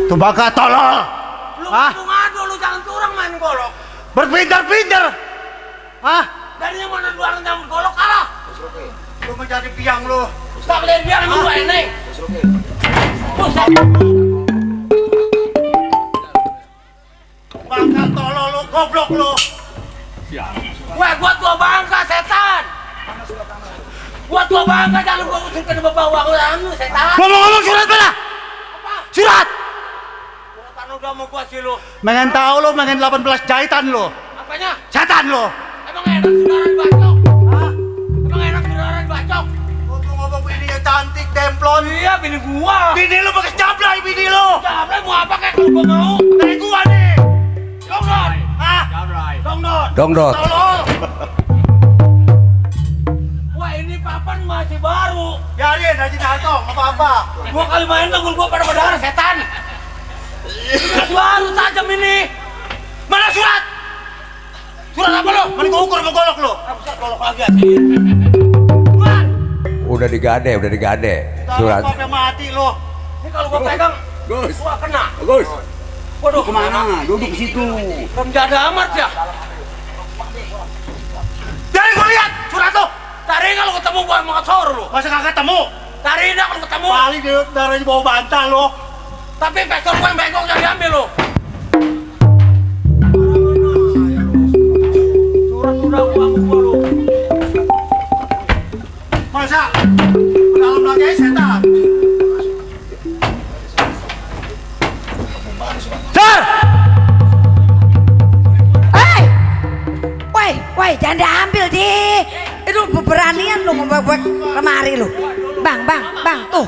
Tuh baka tolol. Lu ngadu, lu jangan curang main golok. Berpindah-pindah. Hah? Dari yang mana luar nyambut golok kalah. Lu menjadi biang lu. Tak lihat biang emang gua ini. Buset. Baka tolol lu, goblok lu. Wah, gua tua bangka setan. Gua tua bangka jangan gua usir ke bawah lu setan. Ngomong-ngomong surat mana? Apa? Surat. Suratan udah mau gua sih lu. Mengen tahu lu, mengen 18 jahitan lu. Apanya? Setan lu. Emang enak saudara dibacok? Hah? Emang enak saudara dibacok? Ngomong-ngomong bini yang cantik, demplon. Iya, bini gua. Bini lu pakai jablay, bini lu. Jablay mau apa kayak kalau gua mau? Dari gua nih. Dongdot. Hah? Dongdot. Dongdot. Tolol. Wah, ini papan masih baru. Biarin aja datang, apa-apa. Gua kali main tanggul gua pada berdarah setan. Masih baru tajam ini. Mana surat? Surat apa lo? Mana gua ukur sama golok lu? Buset, golok lagi aja. Udah digade surat. Apa yang mati lu? Ini kalau gua pegang, Gus, gua kena. Gus, Waduh, kemana? Duduk di situ. Menjada amat ya. Dari gua lihat surat lu. Tari kalau ketemu gua mau ngacor lu. Masa kagak ketemu? Tari dah kalau ketemu. Paling dia darahnya bawa bantal lu. Tapi pistol gua yang bengkok jangan diambil lu. Surat udah gua sama gua lu. Masa? Dalam lagi aja setan. Sir! Hei! Woi, jangan diambil di. Itu beranian lu ngebek-bek lemari lu. Bang, tuh.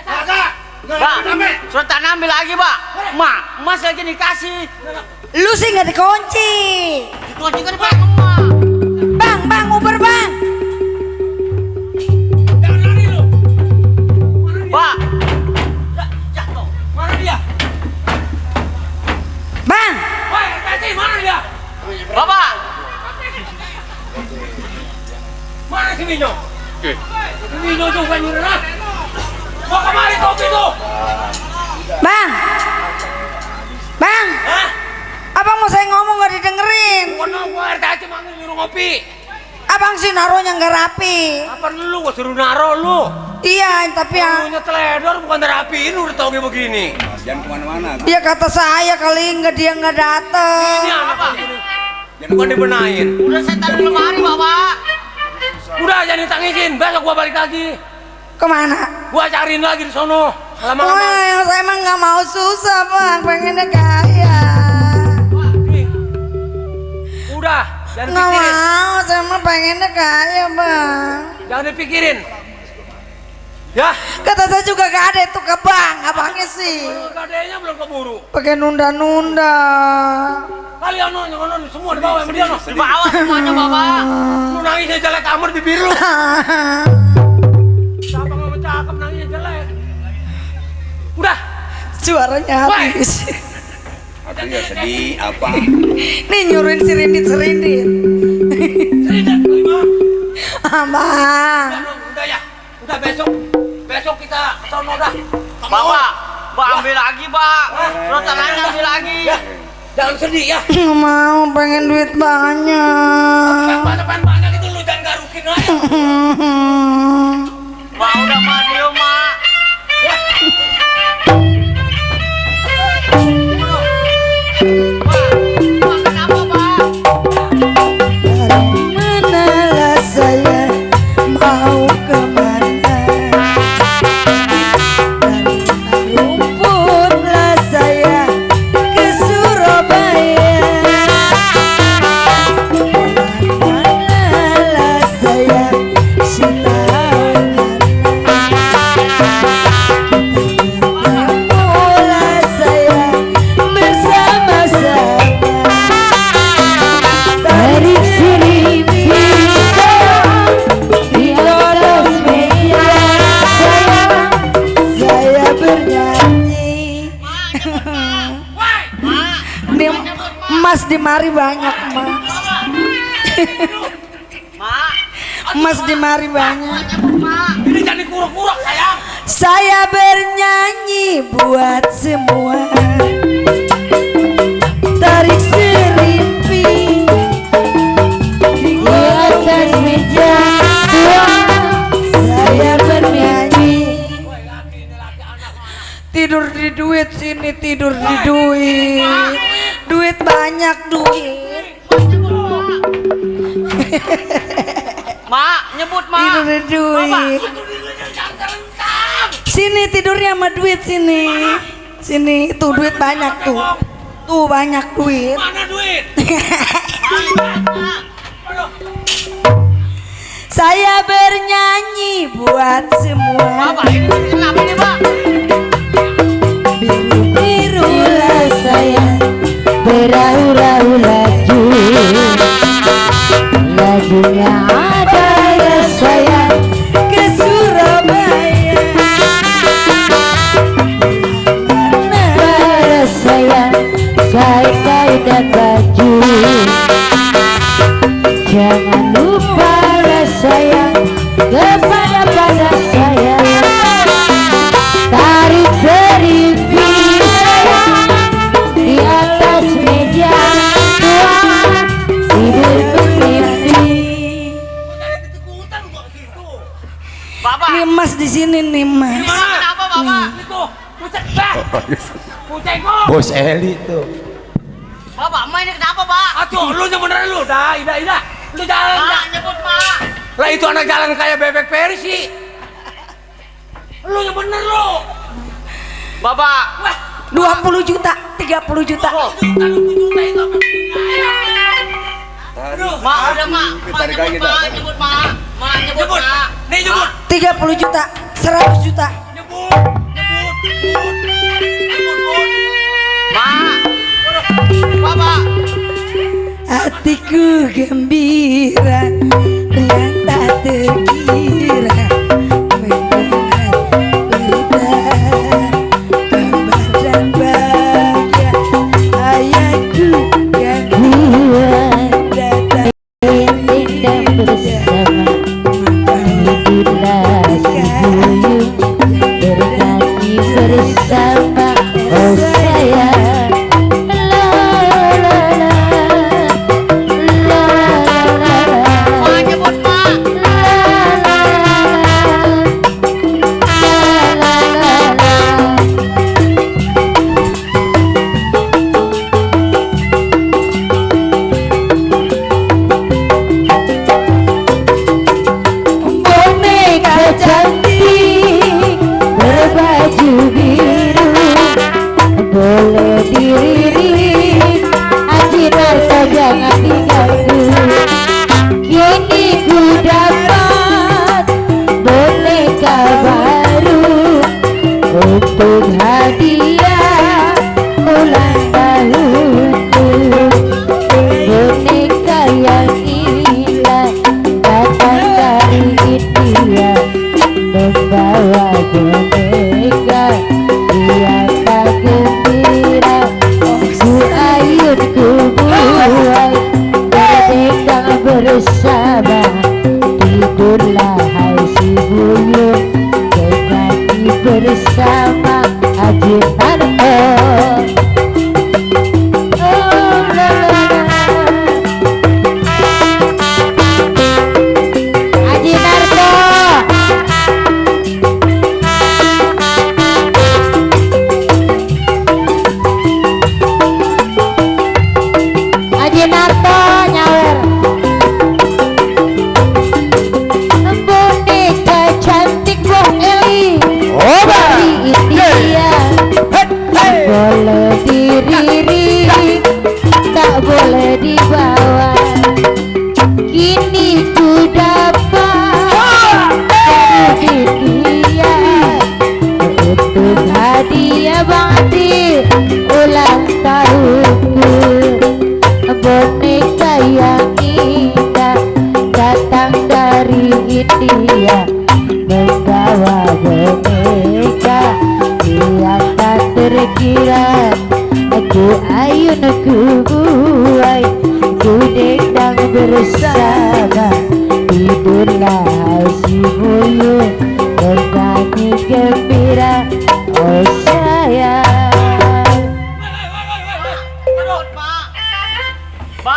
Kagak. Pak, surat tanah ambil lagi, Pak. Mak, Mas lagi dikasih. Lu sih nggak dikunci. Dikunci kan Pak, Mak. Bang, Uber bang. Jangan lari lu. Pak. Jatuh. Mana dia? Bang, Woi, kasih mana dia? Bapak. Mana si Minyo? Si Minyo juga nyurah. Mau kemari kopi tuh? bang. Hah? Abang mau saya ngomong nggak didengerin. Gua RT aja manggil nyuruh ngopi. Abang sih naruhnya nggak rapi. Apa lu gua suruh naro lu? Iya, tapi ya. Lu teledor bukan terapiin udah tau kayak begini. Jangan kemana-mana. Dia kata saya kali nggak dia nggak dateng. Ini apa? Bukan dibenahin. Udah saya taruh di lemari, Bapak. Udah jangan ditangisin, besok gua balik lagi. Kemana? Gua cariin lagi di sono. Lama-lama. Wah, saya emang nggak mau susah bang, pengennya kaya. Jangan Nggak pikirin. mau, saya mah pengennya kaya bang. Jangan dipikirin. Ya, Kata saya juga gak ada itu ke bang, abangnya sih. gadenya belum keburu. Pakai nunda-nunda. Kalian no, semua di bawah sama dia no. Di bawah semuanya bapak. Lu nangisnya jelek amat bibir lu. Siapa ngomong cakep nangisnya jelek. Udah, Suaranya habis. Artinya sedih apa? Nih nyuruhin serindit-serindit. seridet kelima. Abang. Udah ya, udah besok kita sono dah. Bapak, Mbak ambil lagi, Pak. Rotananya ambil lagi. Ya, jangan sedih ya. Nggak mau, pengen duit banyak. Yang banyak itu lu jangan garukin aja. Mak udah maju, Mak. Mak, kenapa, Pak? Dari manalah saya mau kemana? Dari rumputlah saya ke Surabaya. Manalah saya si Ketemulah saya bersama-sama dari sini di atas meja saya bernyanyi. Di emas di mari banyak mas. Mak, Emas di mari banyak. Ini jangan dikuruk-kuruk sayang. Saya bernyanyi buat semua. Tarik serimpi di atas meja tua. Saya bernyanyi. Tidur di duit sini, tidur di duit. Duit banyak duit. Mak, nyebut, Mak. Tidur di duit. Sini tidurnya sama duit sini. Sini tuh duit banyak tuh. Tuh banyak duit. Mana duit? Saya bernyanyi buat semua. Bapak, ini kenapa ini, Pak? Biru-birulah saya berahu-rahu laju. Lajunya ada saya ke Surabaya. Mana saya kait-kait dan baju. Jangan lupa saya kepada saya. Tarik serimpi saya di atas meja tua. Tidur bermimpi. Bapak, Nih mas di sini nih mas. kenapa, Bapak? Itu, pucet bah. Pucet kok. Bos Eli tuh. Bapak, Mak ini kenapa, Pak? Atuh, lu yang beneran lu. Dah, Ida. Lu jalan. Mak, dah. nyebut, Mak. Lah itu anak jalan kayak bebek Persi. Lu yang bener lu. Bapak, Wah, 20 juta, 30 juta. kalau 7 juta itu apa? Aduh, Mak, udah, Mak. Mak, Tarik lagi nyebut, dah. Mak. Nyebut, Mak. Mak, nyebut, nyebut. Mak. Nih nyebut. 30 juta, 100 juta. Nyebut. Mak. Bapak. Hatiku gembira yang tak terkira mendengar berita kabar dan bahagia. Ayahku gangguan datang indah bersama. Hiduplah dibuyung bernyanyi bersama. Oh sayang, la la la. Mak, nyebut, Mak. bersama tidurlah si bulu bernyanyi gembira oh sayang. Aduh, Pak.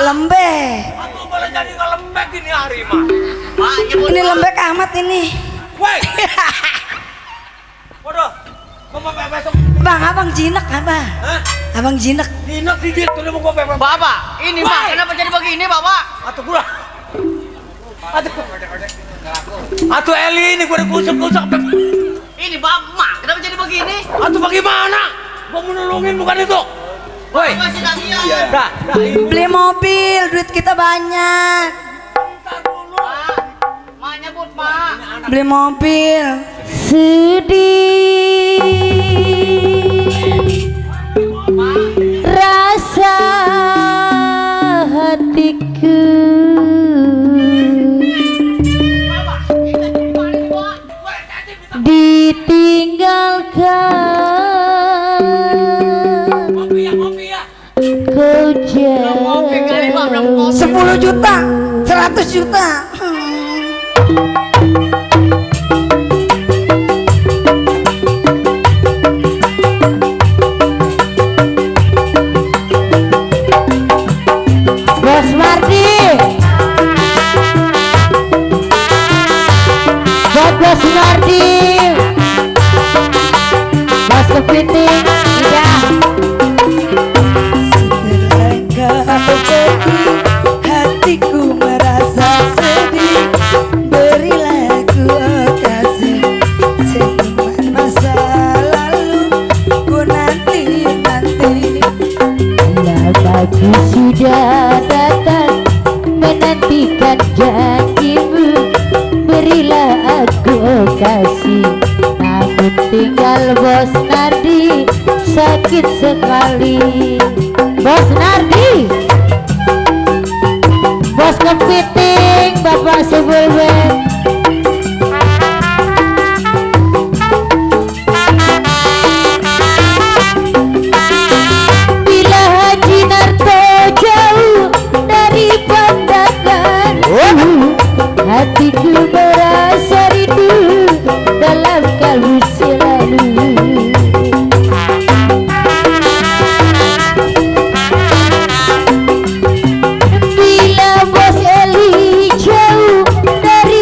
Lembek. Aku malah jadi ngelembek ini hari, Mak. Pak, nyebut Ini Pak. lembek amat ini. Woi. Waduh. Mau besok. Bang, abang jinak apa? Hah? Abang jinak. Dinak dikit udah mau gua pepes. Bapak, ini Pak, kenapa jadi begini Bapak? Atuh gua. Atuh Eli ini gua udah kusuk-kusuk. Ini Bapak, kenapa jadi begini? Atuh bagaimana? Gua mau nolongin bukan itu. Woi. Masih kasihan. Dah, ini. Beli mobil, duit kita banyak. Pak, Mak nyebut Pak. Beli mobil. Sedih rasa hatiku ditinggalkan kau jauh. 10 juta, 100 juta. Bos Mardi, buat Bos Mardi, Bos Kepiting, iya. Setelah kau pergi, hatiku merasa sedih. Berilah ku kasih senyuman masa lalu. Ku nanti-nanti. Lamaku sudah datang menantikan janjimu. Berilah aku kasih, namun tinggal Bos Nardi sakit sekali. Bos Nardi, Bos Kepiting, Bapak Sebelben. Bila Haji Narto jauh dari pandangan, hatiku merasa rindu dalam kalbu selalu. Bila Bos Eli jauh dari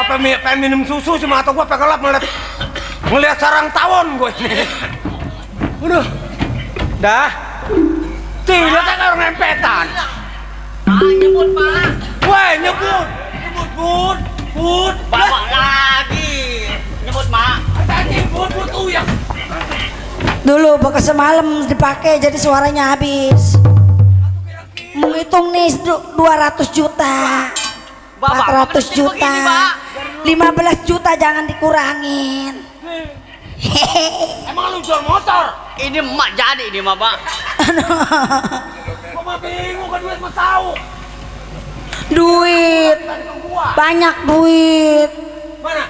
pengen minum susu cuma atau gua pegelap ngeliat sarang tawon gue ini. Udah. Dah. Tidak ada orang nempetan. Nyebut Pak. Woi, nyebut. Bud. Bapak lagi. Nyebut Mak. Tadi bud uyang. Dulu bekas semalam dipakai jadi suaranya habis. Menghitung nih 200 juta. 400 juta. 15 juta jangan dikurangin. Emang lu jual motor? Ini emak jadi ini mah Pak. Gua mah bingung kan duit gua tahu. Duit. Banyak duit. Mana?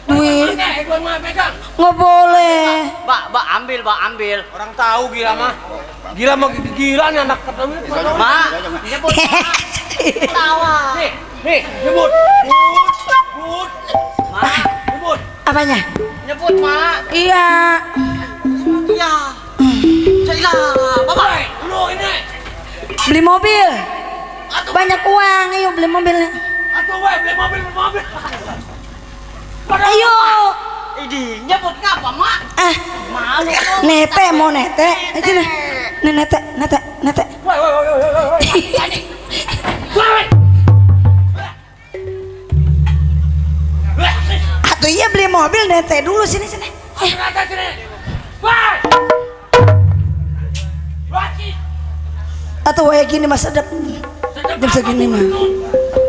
Duit. Gua mah pegang. Nggak boleh. Mbak ambil. Orang tahu gila mah. Gila nih anak ketemu. Mak, nyebut Mak. Tawa. Nih, nyebut. Bud. Mak, Nyebut. Apanya? nyebut Mak. Iya. Iya. Jadilah, Bapak. Woi, lu ini. Beli mobil. Banyak uang, ayo beli mobilnya. Atuh woi, beli mobil. Ayo. Ini nyebut ngapa Mak? Ah, Malu. nete mau nete. Ayo nih. Nih nete. Woi. Atuh iya beli mobil nete dulu sini. Woi. Atuh kayak gini mas sedap. Jam segini mah.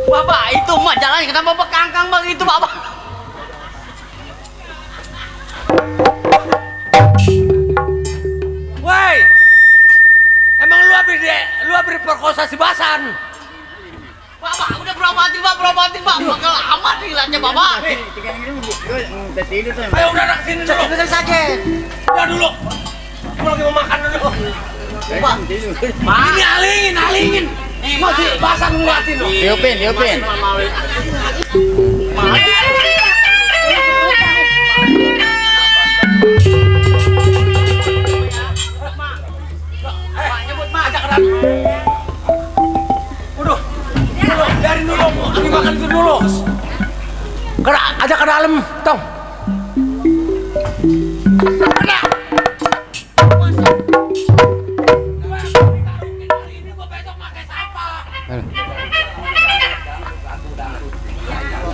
Bapak itu Mak jalan kenapa Bapak kangkang begitu Bapak? Woi. Emang lu habis perkosa si Basan? Bapak udah berobatin Pak. Bakal amat hilangnya Bapak. Ayo udah nak sini dulu. Dengar saja. Udah dulu. Gua lagi mau makan dulu. Mak. Ini alingin. Mau si Basan ngeliatin lu. Diupin. Nyebut Mak. Udah, biarin dulu, lagi makan itu dulu. Ajak ke dalam, tong. Kena.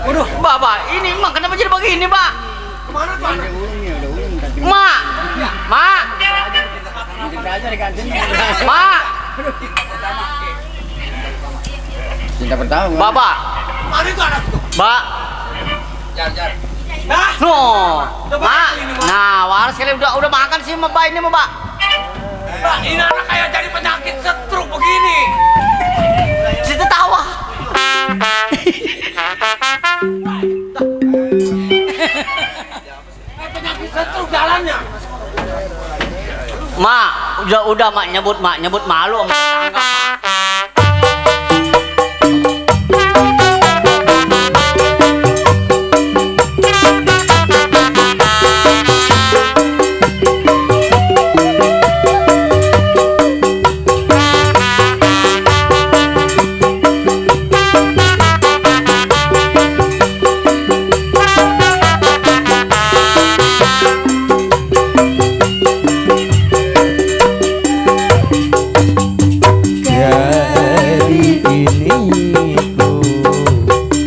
Waduh, Bapak, ini Mak kenapa jadi begini, Pak? Kemana tuh anak? Mak. Cinta pertama. Bapak. Kemana tuh anak tuh? Mbak. Nah, Mak. Nah, waras kali udah makan sih Mbak ini, Mbak. Mbak, ini anak kayak jadi penyakit stroke begini. Situ tawa. Penyakit stroke jalannya. Mak, udah Mak nyebut malu sama tetangga. Mak. Hari ini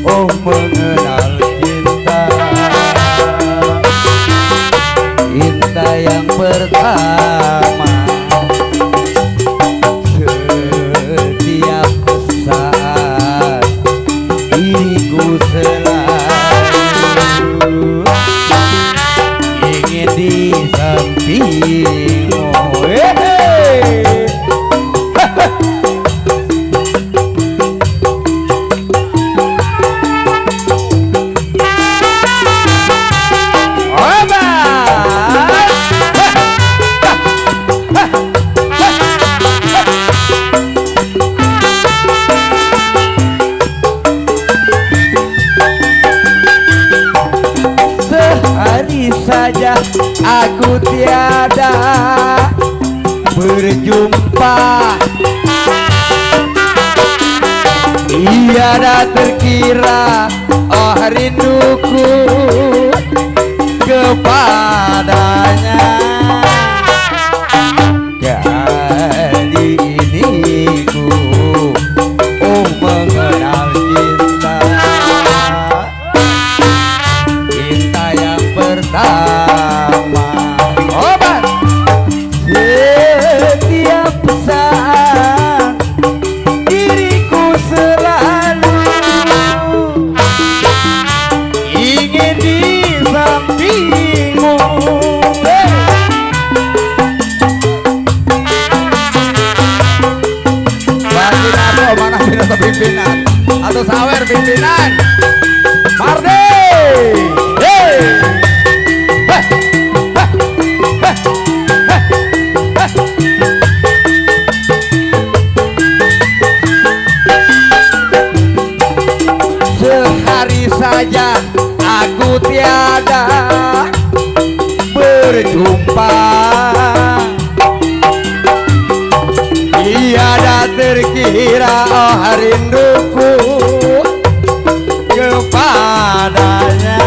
ku mengenal cinta yang pertama. Setiap saat diriku selalu ingin di sampingmu. Sehari saja aku tiada berjumpa, Tiada terkira oh rinduku kepadanya. Kali ini ku mengenal cinta, cinta yang pertama. Obat setiap saat diriku selalu ingin di sampingmu. Bagi Nado mana atau pimpinan atau sawer pimpinan Mardi. Hey. Heh. Heh. Heh. Heh. Sehari saja aku tiada berjumpa, tiada terkira oh rinduku kepadanya.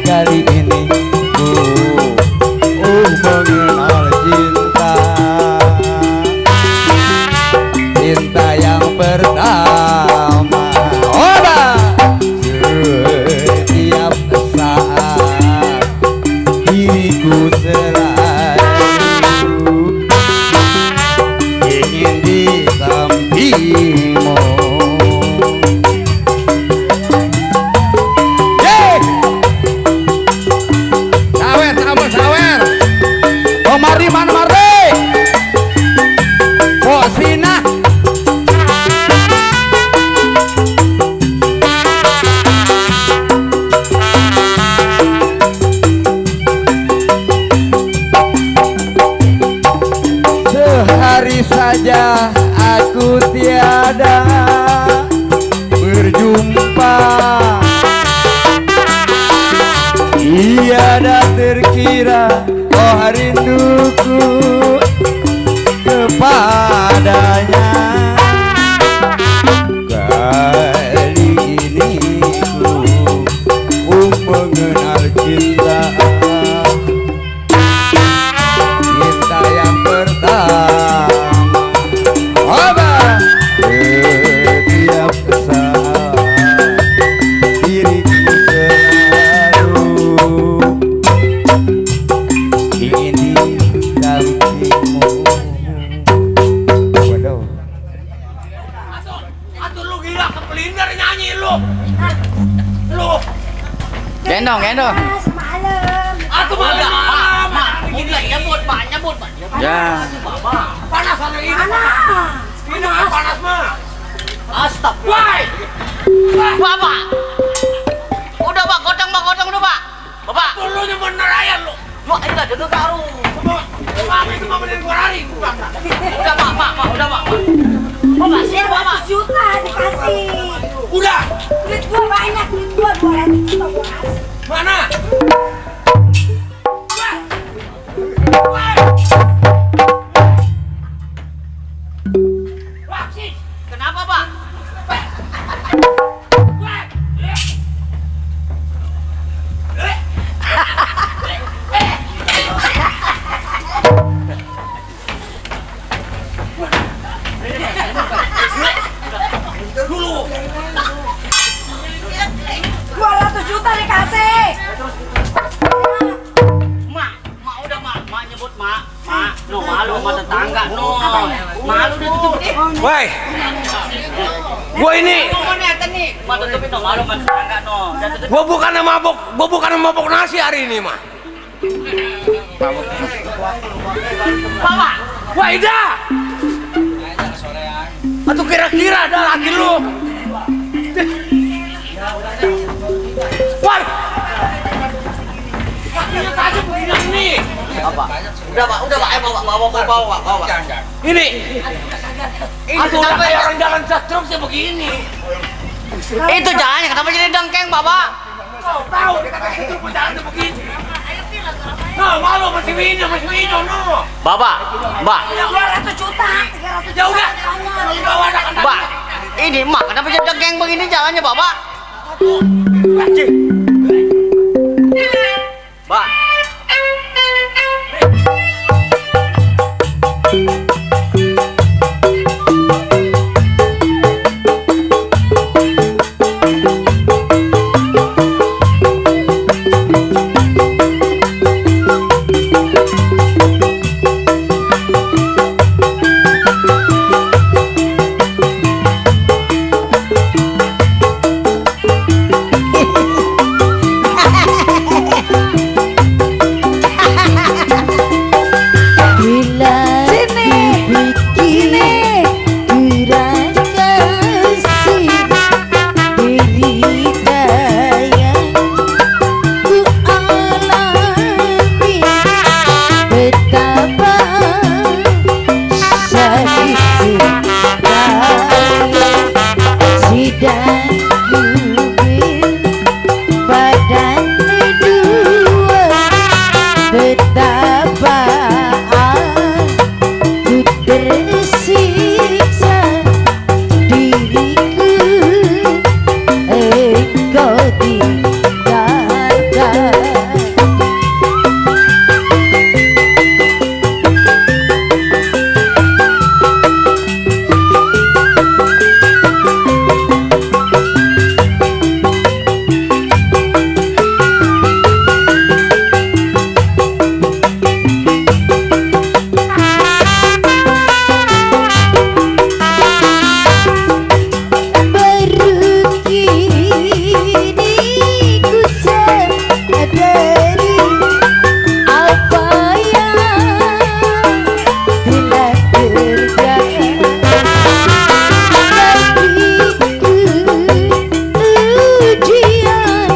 Kali ini ku mengenal cinta, cinta yang pertama. Oba setiap saat diriku selalu ingin di sampingmu. Sawer oh Mardi mana Mardi? Oh Sina sehari saja aku tiada berjumpa, tiada terkira oh rinduku kepadanya. Kali ini ku mengenal cinta, cinta yang pertama. Oba setiap saat diriku selalu ingin di sampingmu. Waduh. Atuh lu gila kepelinder nyanyi lu. Lu. Gendong. Semalam. Atuh malam. Begini nyebut Pak. Ya. Panas hari ini. Ini panas mah. Astagfirullah. Bapak. Udah Pak, gotong udah Pak. Bapak. Tuh lu nyemen nelayan lu. Lu ini enggak duduk karu. Mami itu mah benerin gua lari. Udah Pak, udah Pak. Bapak sih Bapak. 200 juta dikasih. Udah. Duit gua banyak, duit gua 200 juta gua kasih. Mana? Kenapa Pak? Dulu. 200 juta dikasih. Mak udah mak nyebut mak. No malu sama tetangga no. Malu dia tutup deh. Woi, gua ini, Ngomongnya nih. Mak tutupin no malu sama tetangga no. Udah tutup. gua bukan mabok nasi hari ini mah. Bapak. Wah Ida, atau kira-kira ada laki lu? Woi, Kakinya tajam begini nih. Apa? Udah Pak, bawa. ini atau udah kenapa kayak ya? orang jalan setruk sih begini. Itu jalannya kenapa jadi dengkeng Bapak? Tahu, dia kata itu berjalan tuh begini. No, malu masih wino no. Bapak, Mbak, 200 juta, 300 Ya udah. Bawa anak Mbak. Ini Mak, kenapa jadi geng begini jalannya, Bapak? Mbak. Bila dibikin kurang kasih derita yang ku alami, betapa sakit sekali sidang kubur badan dua, betapa aku tersiksa diriku, engkau tinggalkan. Baru kini ku sadari apa yang telah terjadi bagiku, ujian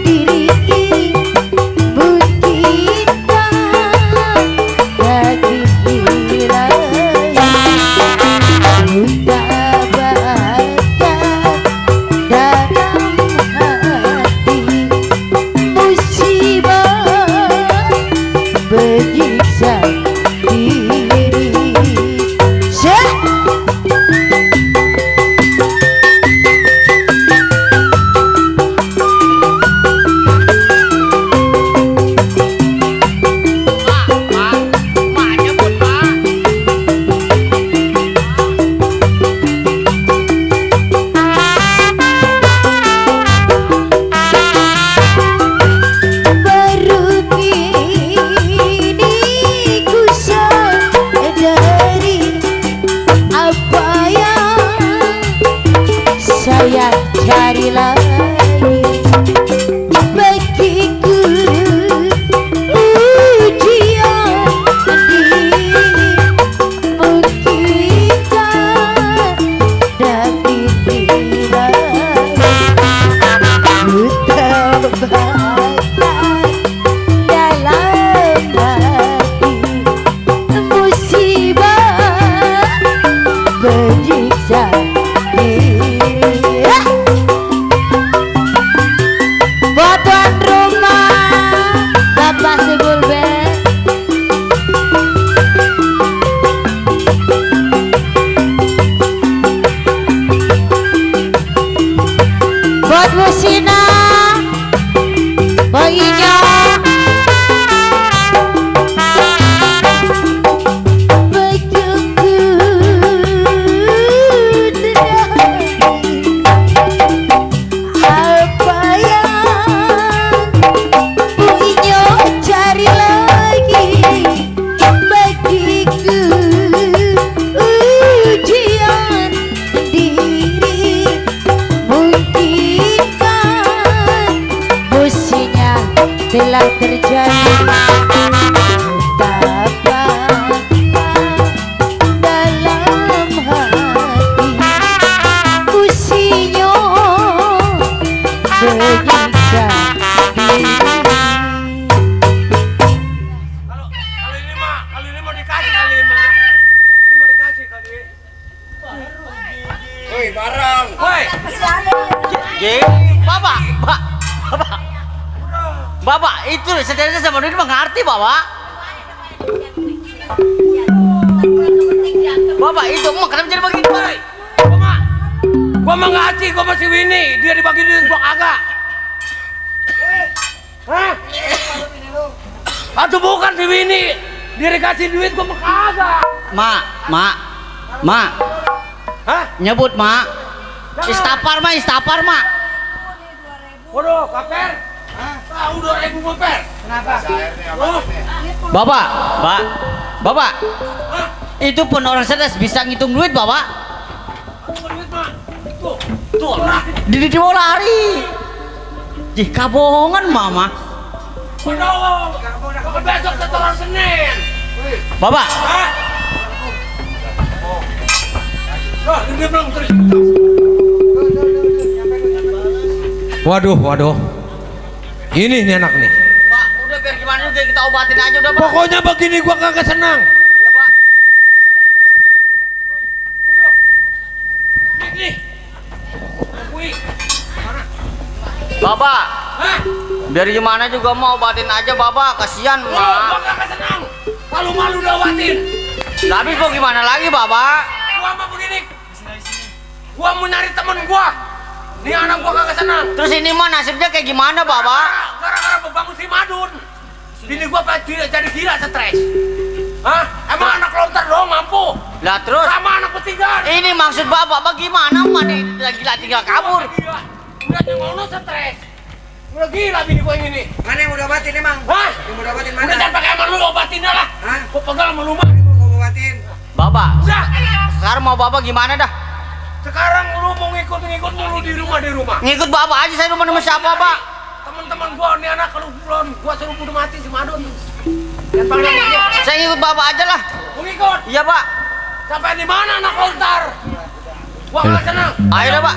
diri buktikan bagi diri dalam hati musibah berjiksa diri. Mak nyebut, Mak. Baru kini ku sadari apa yang saya cari lagi bagiku, ujian diri buktikan dan diterima. Kebaikan dalam hati musibah berjiksa diri. Buat tuan rumah Bapak Segulben, buat Bu Sina, Bang Ijo, begitu apa yang Bu Ijo cari lagi bagiku, ujian diri mungkinkan musinya telah terjadi, betapa dalam hati musinya berjiksa diri. Kalau ini mau dikasih kali, Mak. Ini mau dikasih kali. Woi, barang. Woi. Bapak, Bapak. Bapak, itu sederhana sama duit mengerti, Bapak. Bapak, itu emang kenapa jadi begitu, Pak? Gua mah nggak aci, gua masih Winnie. Dia dibagi duit gua kagak. Hah? Atau bukan si Winnie? Dia dikasih duit gua mah kagak. Mak. Hah? Nyebut, Mak. Istapar, Mak. Waduh, kaper. Tahu 2.000 per. Kenapa? Oh, Bapak. Itu pun orang cerdas bisa ngitung duit, Bapak. bukan duit mah. Tuh, di mau lari. Jih, kabongan, Mama. Waduh, besok setoran Senin. Bapak, Hah? Loh, ini belum terus. Waduh. Ini nih anak nih. Pak, udah biar gimana juga kita obatin aja udah, Pak. Pokoknya begini gua kagak senang. Iya, Pak. Nih. Wih. Bapak, Hah? biar gimana juga mau obatin aja, Bapak. Kasihan, Gua Mak. kagak senang. Malu-malu udah obatin. Tapi kok gimana lagi, Bapak? Gua mah begini. Gua mau nyari temen gua. Nih anak gua kagak senang. Terus ini mah nasibnya kayak gimana, Bapak? Gara-gara bangun si Madun. Bini gua jadi gila stres. Hah? Emang anak lontar doang mampu? Lah terus, Sama anak ketiga. ini maksud Bapak bagaimana? Mah lagi tinggal kabur. Gila. Udah nyengono stres. Udah gila bini gua yang ini. Mana yang mau diobatin emang? Hah? Yang mau diobatin Udah mana? jangan pakai sama lu obatin dah lah. Hah? Gua pegang sama lu mah. Mau obatin? Bapak, Udah. sekarang mau Bapak gimana dah? Sekarang lu mau ngikut mulu di rumah. Ngikut Bapak aja, saya rumah siapa, Pak? Teman-teman gua nih anak kalau belum gua suruh udah mati si Madun. Dan panggil dia. Saya ngikut Bapak aja lah. Mau ngikut. Iya, Pak. Sampai di mana anak lontar? Gua nggak senang. Ayo dah, Pak.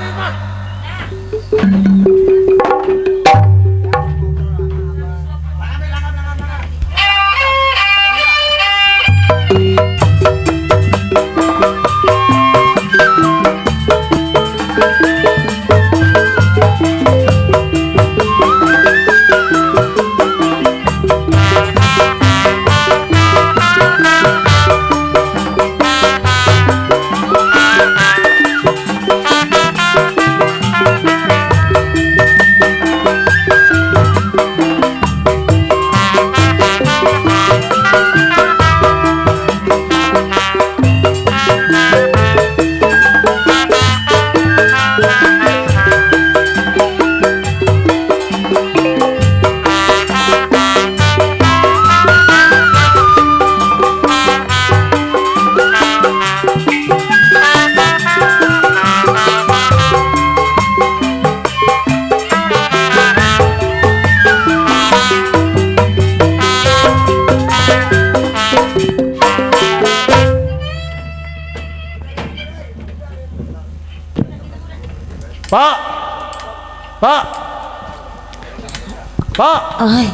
Pak, Oi,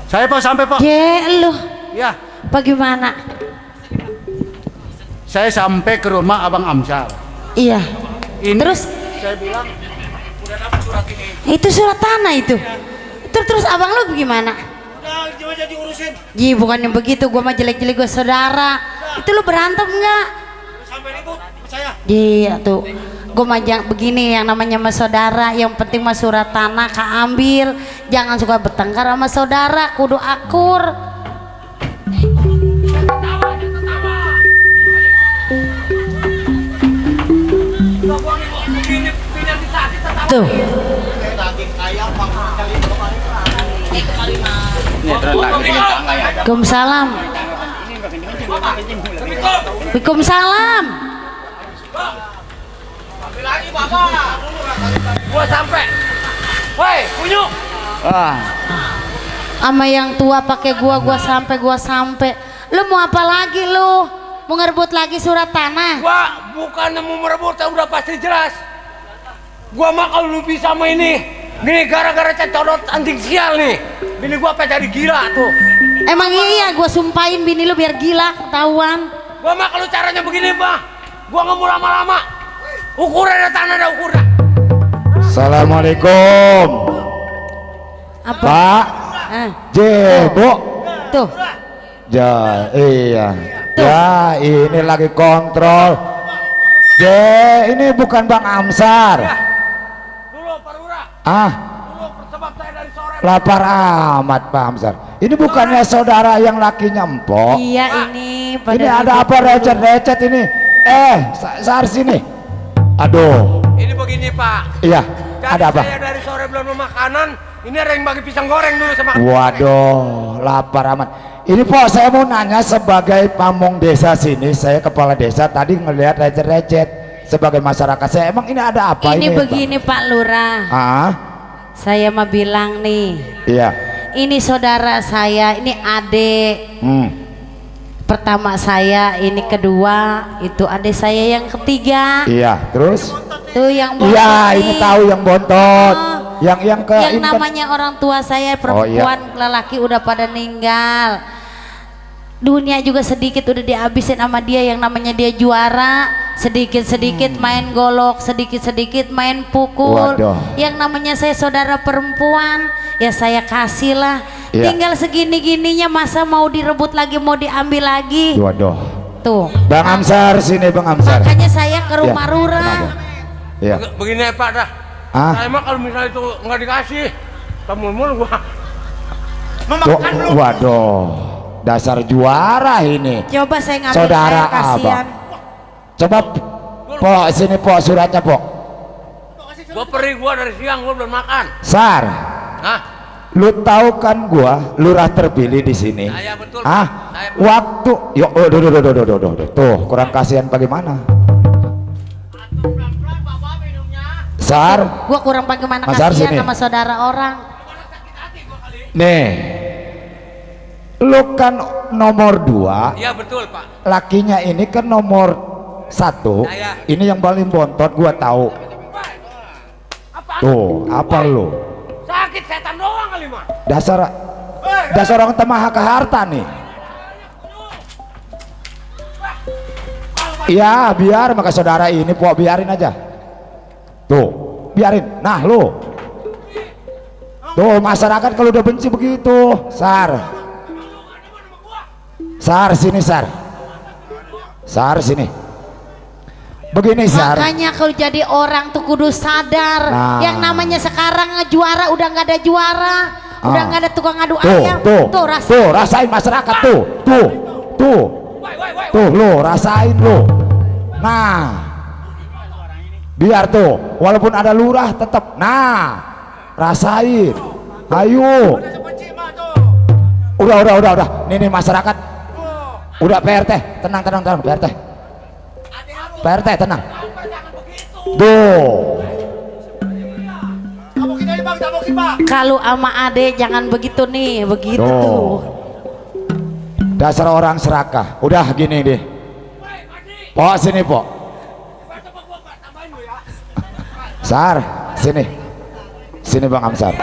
saya Pak sampai Pak. lu Ya, bagaimana? saya sampai ke rumah Abang Amsal. Iya. Ini Terus saya bilang itu surat tanah itu. Terus abang lu gimana? udah cuma jadi urusin. Ji, bukannya begitu, gua mah jelek-jelek gua saudara. Itu lu berantem nggak? Sampai ribut saya. Ji, tuh. Gua mah begini yang namanya sama saudara, yang penting mah surat tanah keambil. Jangan suka bertengkar sama saudara, kudu akur. Tuh. Waalaikumsalam. Waalaikumsalam. Lagi Bapak. Gua sampai. Woi, kunyuk. Sama yang tua pakai gua sampai. Lu mau apa lagi lu? Mau ngerebut lagi surat tanah? Gua bukan mau merebut, udah pasti jelas. Gua mah kalau lu bisa sama ini gara-gara cecodot anjing sial nih. Bini gua apa jadi gila tuh. Emang iya gua sumpahin bini lu biar gila ketahuan. Gua mah kalau caranya begini mah, gua nggak mau lama-lama. Ukuran ada tanah ada ukuran. Assalamualaikum. Apa? Pak, Eh, Jebo. tuh. Ja, iya. Ya, ini lagi kontrol. Ini bukan Bang Amsar. Dulu Pak Lurah. Ah, Dulu sebab saya dari sore. lapar amat Pak Amsar. Ini bukannya saudara yang lakinya Empok. Iya ini pada Ini ada apa recet-recet ini? Sar sini. Aduh, Ini begini Pak. iya. Jadi Ada apa? saya dari sore belum mau makanan. Ini ada yang bagi pisang goreng dulu sama. Waduh, lapar amat. Ini Pok, saya mau nanya sebagai pamong desa sini, saya kepala desa tadi ngelihat recet-recet sebagai masyarakat. Saya emang ini ada apa ini ini? begini Pak Lurah. Ah, Saya mah bilang nih, iya. ini saudara saya, ini adik. Pertama saya, ini kedua, itu adik saya yang ketiga. Iya, terus? Tuh yang bontot Iya, nih. ini tahu yang bontot. Oh, yang ke yang ini kan- namanya orang tua saya perempuan, lelaki udah pada ninggal. Dunia juga sedikit udah dihabisin sama dia, yang namanya dia juara. Sedikit-sedikit main golok, sedikit-sedikit main pukul. Waduh. Yang namanya saya saudara perempuan, ya saya kasih lah. Iya. Tinggal segini-gininya masa mau direbut lagi, mau diambil lagi. Waduh. Tuh. Bang Amsar sini, Bang Amsar. Makanya saya ke rumah Ya, Lurah. Iya. Begini Pak dah. Ah, Saya mah kalau misalnya itu nggak dikasih, mul gua. waduh. Dasar juara ini. Coba saya ngambil Saudara air, kasihan. Coba Pok, sini Pok, suratnya Pok. Gua perih gua dari siang gua belum makan. Sar, Hah? lu tahu kan gua lurah terpilih di sini. Saya betul. Ah, Saya betul. waktu yo, tuh kurang kasihan bagaimana? Sar, Gua kurang bagaimana Mas Har, kasihan sini. sama saudara orang. nih, lu kan nomor 2, Iya betul Pak. lakinya ini kan nomor 1. Saya. Ini yang paling bontot gua tahu. Tuh, apa lu? Sakit setan doang kali mah. Dasar orang temaha ke harta nih. Iya, biar maka saudara ini Pok, biarin aja. Tuh, biarin. Nah, lu. Tuh, masyarakat kalau udah benci begitu. Sar. Sar sini, Sar. Sar sini. Begini, Sar. Makanya kalau jadi orang tuh kudu sadar. Nah. Yang namanya sekarang juara udah nggak ada juara, udah nggak ada tukang adu ayam. Tuh, rasain masyarakat tuh. Tuh, lu rasain lu. Nah, biar tuh, walaupun ada lurah tetap. Nah, rasain. Ayo. Udah. Nih masyarakat. Udah PRT, tenang PRT. PRT tenang. Tuh. Kalau ama ade jangan begitu nih, begitu Tuh. tuh. Dasar orang serakah. Udah gini deh. Pok sini Pok. Sar sini. Sini Bang Amsar.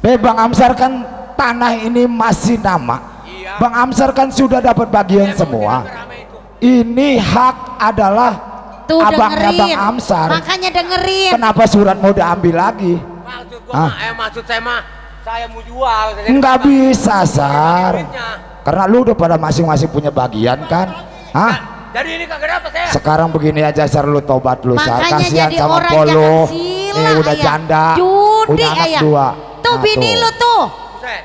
Bang Amsar kan tanah ini masih nama. Iya. Bang Amsar kan sudah dapat bagian semua. Ini hak adalah Tuh abangnya dengerin. Bang Amsar. Makanya dengerin. Kenapa surat mau diambil lagi? Maksud gua Ah. maksud saya mah saya mau jual. Enggak bisa, Sar. Duitnya. Karena lu udah pada masing-masing punya bagian kan? Hah? Jadi ini kagak dapat saya. Sekarang begini aja, Sar, lu tobat lu, Sar. Makanya Kasihan jadi sama orang Polo. jangan sila, Nih udah ayah. janda, Judi, punya anak ayah. 2. Tuh bini lu tuh. Buset.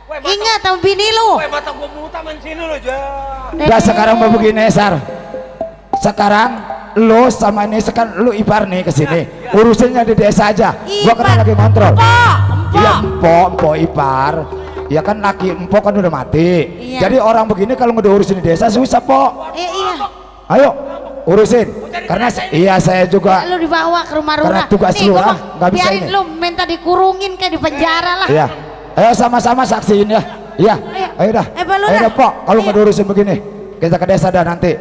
Weh, Ingat sama bini lu. Weh, mata gua muta main sini lo aja. Udah sekarang mau begini, Sar. Sekarang lu sama ini sekarang lu ipar nih ke sini. Urusannya di desa aja. Gua kan Ipar. lagi kontrol. Empok. Iya, empok ipar. Ya kan laki empok kan udah mati. Iya. Jadi orang begini kalau udah urusin di desa susah, Pok. Iya. Ayo urusin. Karena iya saya juga. Lu dibawa ke rumah Karena Lurah. tugas Nih, lu, gua ah, mah nggak bisa biarin ini. lu minta dikurungin kayak di penjara lah. Iya. Ayo sama-sama saksiin ya. Iya. Ayo dah. Pak Lurah. Ayo dah, Pok. Kalau Ayo. nggak diurusin begini, kita ke desa dah nanti.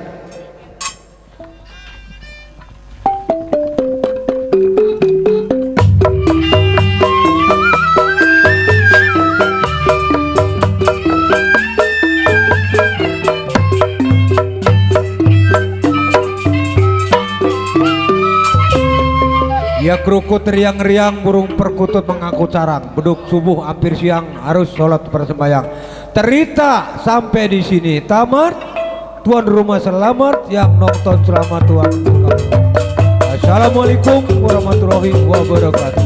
Ya kerukut riang-riang burung perkutut mengaku carang. Beduk subuh hampir siang harus sholat bersembayang. Cerita sampai di sini tamat. Tuan rumah selamat, yang nonton selamat Tuhan. Assalamualaikum warahmatullahi wabarakatuh.